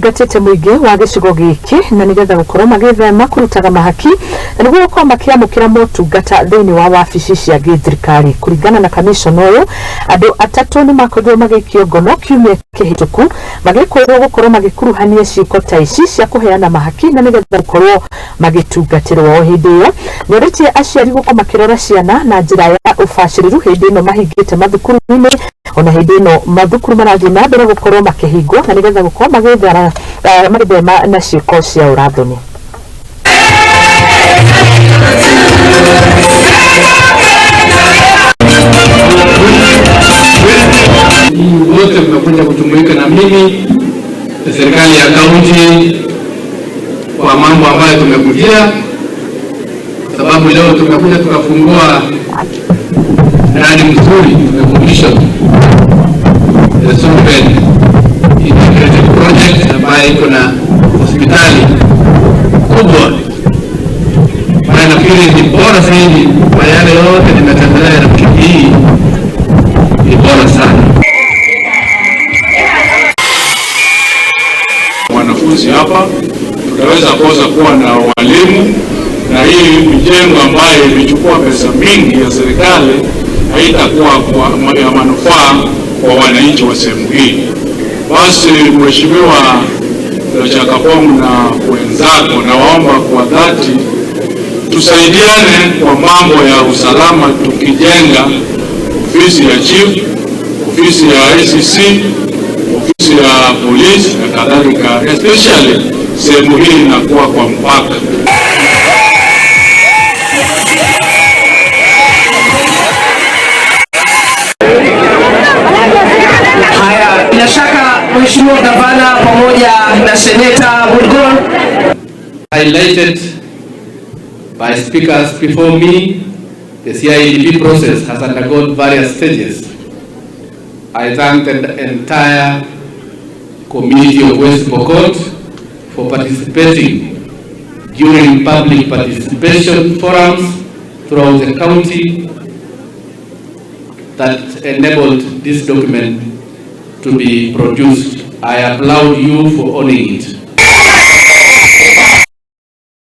Matungatĩte mũingĩ wa gĩcigo gĩkĩ na nĩgetha gũkorwo magĩthema kũrutaga mahaki na nĩguo gũkorwo makĩamũkĩra motungata thĩinĩ wa wabici cia gĩthirikari. Kũringana na kamishona ũyũ, andũ atatũ nĩ makorirwo magĩikio ngono kiumia kĩhĩtũku magĩkwĩrwo gũkorwo magĩkuruhania ciĩko ta ici cia kũheana mahaki na nĩgetha gũkorwo magĩtungatĩrwo. O hĩndĩ ĩyo nĩorĩtie aciari gũkorwo makĩrora ciana na njĩra ya ũbacĩrĩru hĩndĩ ĩno mahingĩte mathukuru-inĩ, ona hĩndĩ ĩno mathukuru marathiĩ na mbere gũkorwo makĩhingwo na nĩgetha gũkorwo magĩthara magĩthema na ciĩko cia ũrathoni. Wote mmekuja kujumuika na mimi na serikali ya kaunti kwa mambo ambayo tumekujia, sababu leo tumekuja tukafungua mradi mzuri, tumefundisha the Surben Integrated Project ambayo iko na hospitali kubwa ambayo nafikiri ni bora zaidi kwa yale yote nimetembelea, nafikiri hii ni bora sana. Wanafunzi hapa tutaweza kosa kuwa na walimu, na hii mijengo ambayo ilichukua pesa mingi ya serikali haitakuwa ya manufaa kwa wananchi wa sehemu hii. Basi Mheshimiwa Lochakapong na wenzako, nawaomba kwa dhati tusaidiane kwa mambo ya usalama, tukijenga ofisi ya chief, ofisi ya ICC, ofisi ya polisi na kadhalika, especially sehemu hii inakuwa kwa mpaka. Haya, bila shaka Mheshimiwa Gavana pamoja na Seneta Murgor. Highlighted by speakers before me, the CIDP process has undergone various stages. I thank the entire community of West Pokot for participating during public participation forums throughout the county that enabled this document to be produced. I applaud you for owning it.